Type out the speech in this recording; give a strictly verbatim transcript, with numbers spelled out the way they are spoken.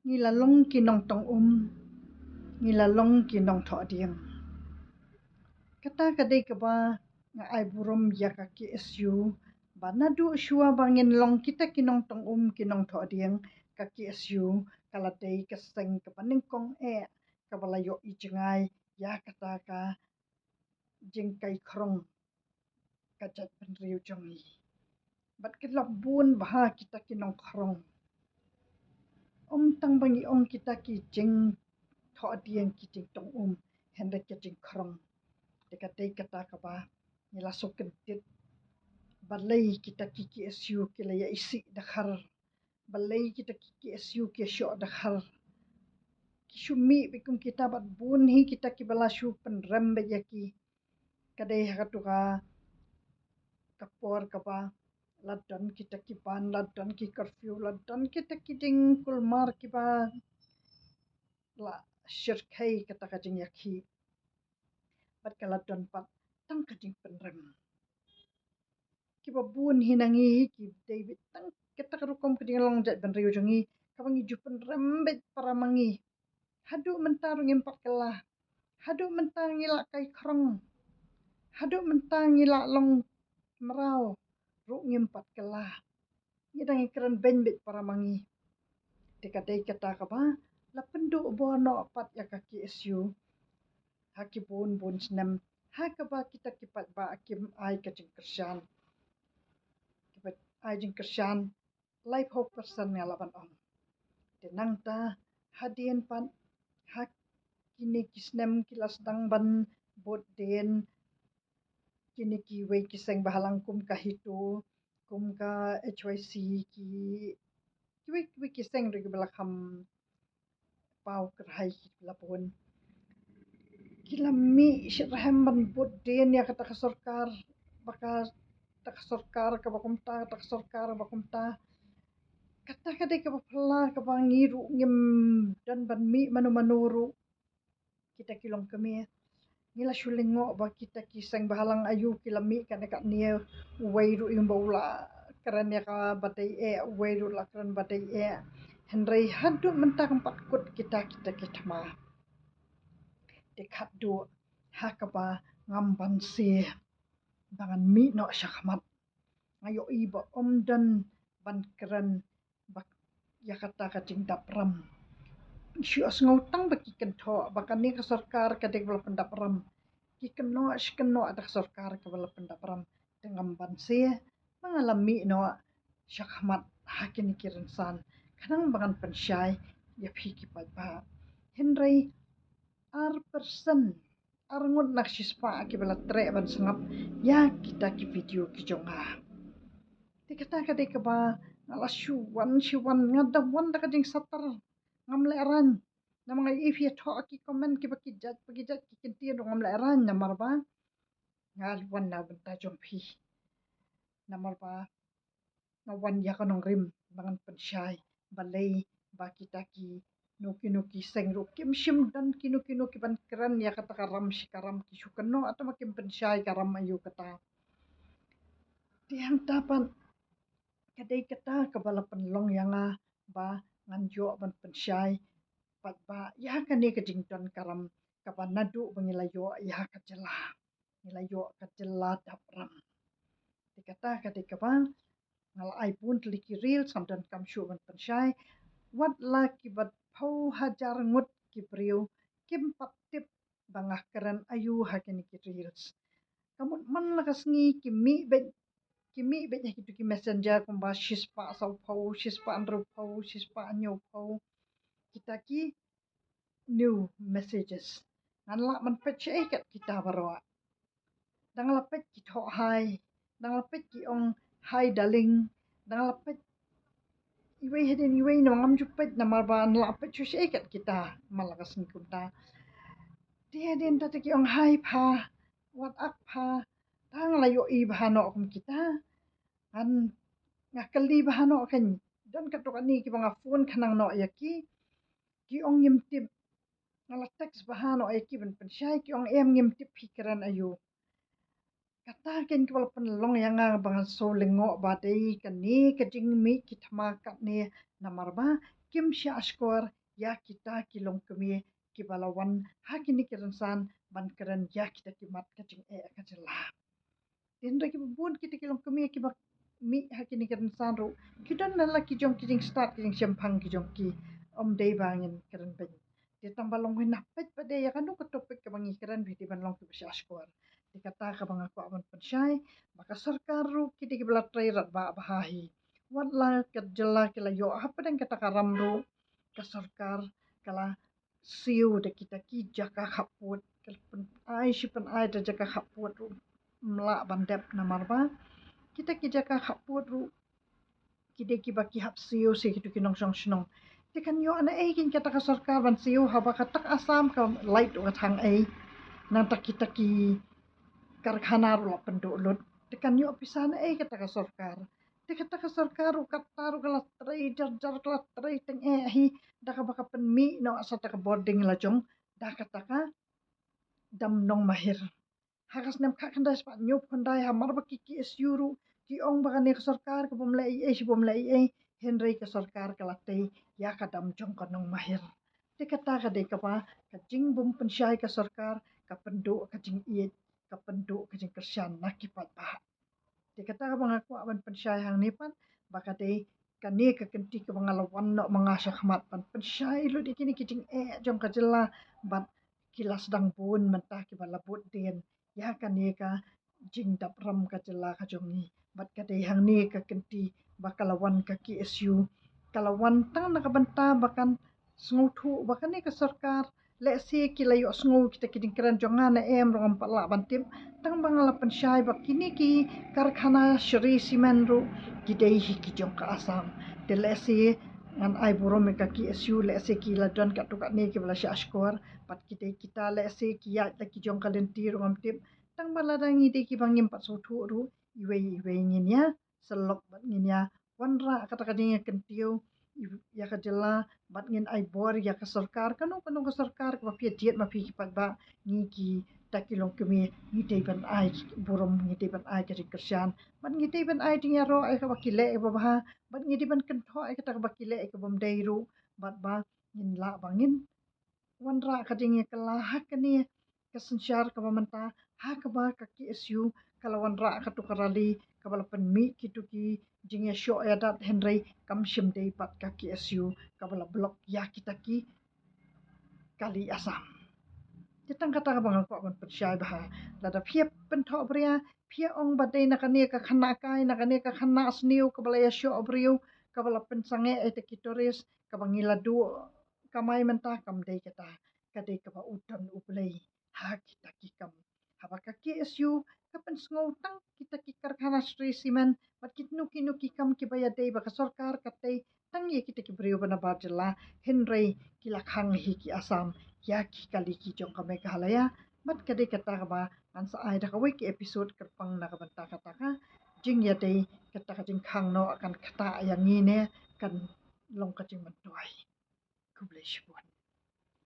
Ngi la long ki nongtong um, ngi la long ki nongthoh dieng. Kata ka dei kaba nga ai burom ïa ka K S U, ba naduh shuwa ba ngin long kita ki nongtong um, ki nongthoh dieng, ka K S U ka la dei ka seng kaba nyngkong eh kaba la ïohi jngai ïa kata ka jingkai khrong ka jaitbynriew jong ngi. Bad ki la bun bha kita ki nongkhrong. Ym tang ba ngi ong kita ki jingthoh dieng, ki jingtong um, hynrei ki jingkhrong. Te ka dei kata kaba ngi la sngewkyndit. Balei kita ki K S U ki la ïa isih dkhar? Balei kita ki K S U ki ïa shoh dkhar? Ki shu mih beit kum kita, bad bun hi kita kiba la shu pynrem beit ïa ki. Ka dei ha katu ka por kaba la don kita ki ban, la don ki curfew, la don kita ki jingkulmar kiba la shyrkhei kata ka jingïakhih. Bad ka la don pat tang ka jingpynrem. Kiba bun hi na ngi ki dei beit tang kata ka rukom ka jinglong jaitbynriew jong ngi, kaba ngi ju pynrem beit para ma ngi. Haduh mynta ruh ngim pat kylla. Haduh mynta ngi la kai khrong. Haduh mynta ngi la long mraw ruh ngim pat kylla. Ngi dang ïakren beiñ beit para ma ngi. Te ka dei kata kaba la pynduh bor noh pat ïa ka K S U ha ki bun bun snem, ha kaba kita ki paidbah kim ai ka jingkyrshan. Ki pat ai jingkyrshan laiphew percent nga la ban ong. Te nangta hadien pat ha kine ki snem ki la sdang ban bud dien kine kiwei ki seng bahalang kum ka HITO, kum ka H Y C, ki kiwei kiwei ki seng ruh kiba la kham paw kyrhai ki la bun. Ki la mih shitrhem ban bud dien ïa kata ka sorkar, ba kata ka sorkar kaba kumta, kata ka sorkar kaba kumta. Kata ka dei kaba phylla kaba ngi ruh ngim don ban mih mano mano ruh. Kita ki longkmie, ngi la shu lyngngoh ba kita ki seng bahalang aïu ki la mih kane kane, uwei ruh ïa ba u la kren ïa kaba dei eh, uwei ruh la kren ba dei eh. Hynrei haduh mynta kam pat kut kita, kita ki thma. Te khatduh ha kaba ngam banse ba ngan mih noh shakhmat. Nga ïohi ba ym don ban kren ba ïa kata ka jingdap ram. Shu ïohsngew tang ba ki kynthoh ba kane ka sorkar ka dei kaba la pyndap ram. Ki kynnoh shi kynnoh da ka sorkar kaba la pyndap ram. Te ngam banse ba nga la mih noh shakhmat ha kine ki rynsan khnang ba ngan pynshai ïa phi ki paidbah. Hynrei ar persen, ar ngut na ka shispah kiba la treh ban sngap ïa kita ki video ki jong nga. Te kata ka dei kaba nga la shu wan, shu wan, nga da wan da ka jingsatar. Ngam lehraiñ. Namar nga ïohi phi ïathoh ki comment kiba ki jait, ba ki jait ki kyntien ruh ngam lehraiñ namar ba nga wan na bynta jong phi. Namar ba nga wan ïa ka nongrim ba ngan pynshai balei ba kita kino kino ki seng ruh kim shym don kino kino ki ban kren ïa kata ka ram shi ka ram, ki shu kynnoh, hato ma kim pynshai ka ram aïu kata. Te hangta pat ka dei kata kaba la pynlong ïa nga ba ngan ïoh ban pynshai pat ba ïa kane ka jingdon ka ram kaba naduh ba ngi la ïoh ïa ka jylla. Ngi la ïoh ka jylla dap ram. Te kata ka dei kaba nga la ai bun tylli ki reels, ngam donkam shuh ban pynshai. Wat la kiba phew hajar ngut ki briew kim pat tip ba nga kren aïu ha kine ki reels. Ka mut man la ka sngi ki mih beit, ki mih beit ha kitu ki messenger kumba shispah sawphew, shispah hynriewphew, shispah hynñiewphew. Kita ki new messages. Ngan lah ban peit shaei kat kita baroh. Dang la peit ki thoh hi, dang la peit ki ong hi darling, dang la peit iwei hadien iwei, namar ngam ju peit namar ba ngan lah peit shu shaei kat kita man la ka sngi kumta. Te hadien ta te ki ong hi pha, wat ak pha, tang la ïohi bha noh kum kita. Ngan, nga kylli bha noh kan, don katto katne kiba nga phone khnang noh ïa ki, ki ong ngim tip. Nga la text bha noh ïa ki ban pynshai, ki ong em ngim tip phi kren aïu. Kata kein kaba la pynlong ïa nga ba nga sngewlyngngoh ba dei kane ka jingmih ki thma katne namar ba kim shah shkor ïa kita ki longkmie kiba la wan ha kine ki rynsan ban kren ïa kita ki mat ka jingeh ka jylla. Hynrei kiba bun kita ki longkmie kiba mih ha kine ki rynsan ruh ki don la ki jong ki jingstad ki jingshemphang ki jong ki. Ym dei ba ngin kren beiñ. Te tang ba long hi na peit pat de ïa kano ka topic kaba ngi kren ba dei ban long kiba shah shkor. Te kata kaba nga kwah ban pynshai ba ka sorkar ruh ki dei kiba la trei radbah bha hi. Wat la ka jylla ki la ïoh hapdeng kata ka ram ruh ka sorkar ka la siew da kita ki jaka khappud, ka pyn-ai shi pyn-ai da jaka khappud ruh ym lah ban dep namar ba kita ki jaka khappud ruh ki dei kiba ki hap siew sha kitu ki nongshong shnong. Te kan ïoh naei kein kata ka sorkar ban siew haba kata ka Assam ka lait ruh ka thang ei. Nangta kita ki karkhana ruh la pynduh lut. Te kan ïoh pisa naei kata ka sorkar. Te kata ka sorkar ruh kata ruh ka la trei jar jar ka la trei teng eh hi da kaba ka pynmih noh sa ta ka bording la jong da kata ka dam Nongmahir. Ha ka snem khatkhyndai spah hynñiewphew khyndai ha mar ba ki KSU ruh ki ong ba kane ka sorkar ka bym leh ei ei shi bym leh ei ei. Hynrei ka sorkar ka la tei ïa ka dam jong ka Nongmahir. Te kata ka dei kaba ka jingbym pynshai ka sorkar ka pynduh ka jingïeit ka pynduh ka jingkyrshan na ki paidbah. Te kata kaba nga kwah ban pynshai hangne pat ba ka dei kane ka kynti kaba nga la wan noh ma nga sha khmat ban pynshai lut ïa kine ki jingeh jong ka jylla bad ki la sdang bun mynta kiba la bud dien ïa kane ka jingdap ram ka jylla ka jong ngi. Bad ka dei hangne ka kynti ba ka la wan ka KSU ka la wan tang na ka bynta ba kan sngewthuh ba kane ka sorkar lehse ki la ïohsngew kita ki jingkren jong nga ne em ruh ngam pat lah ban tip. Tang ba nga la pynshai ba kine ki karkhana Shree Cement ruh ki dei hi ki jong ka Assam. Te lehse ngan ai burom ïa ka KSU lehse ki la don katto katne kiba la shah shkor bad ki dei kita lehse ki ïaid la ki jong ka lynti ruh ngam tip. Tang ba lada ngi dei kiba ngim pat sngewthuh ruh iwei iwei ngin ïa sylok bad ngin ïa wanrah kata ka jingïakyntiew ïa ka jylla bad ngin ai bor ïa ka sorkar kano kano ka sorkar kaba phi ïa jied ma phi ki paidbah. Ngi kita ki longkmie ngi dei ban ai burom ngi dei ban ai ka jingkyrshan bad ngi dei ban ai jingïaroh ïa kaba ki leh ïa kaba bha bad ngi dei ban kynthoh ïa kata kaba ki leh ïa ka bym dei ruh bad ba ngin lah ba ngin wanrah ka jingïakylla ha kane ka synshar kaba mynta ha kaba ka KSU ka la wanrah katu ka rally kaba la pynmih kitu ki jingïashoh ïadat hynrei kam shym dei pat ka KSU kaba la block ïa kita ki kali Assam. Te tang kata kaba nga kwah ban pynshai bha lada phi ïa pynthoh bria phi ïa ong ba dei na kane ka khynnah kai na kane ka khynnah sniew kaba la ïashoh briew kaba la pynsangeh ïa kita ki tourist kaba ngi la duh kamai mynta kam dei kata. Ka dei kaba u don U Blei ha kita ki kam. Haba ka KSU ka pynsngew tang kita ki karkhana Shree Cement bad kino kino ki kam kiba ïadei ba ka sorkar ka tei tang ïa kita ki briew ba na bar jylla hynrei ki la khang hi ki Assam ïa ki kali ki jong ka Meghalaya. Bad ka dei kata kaba ngan sa ai da kawei ka episode kyrpang na ka bynta kata ka jingïadei kata ka jingkhang noh kan ktah ïa ngi ne kan long ka jingmyntoi. Khublei shibun.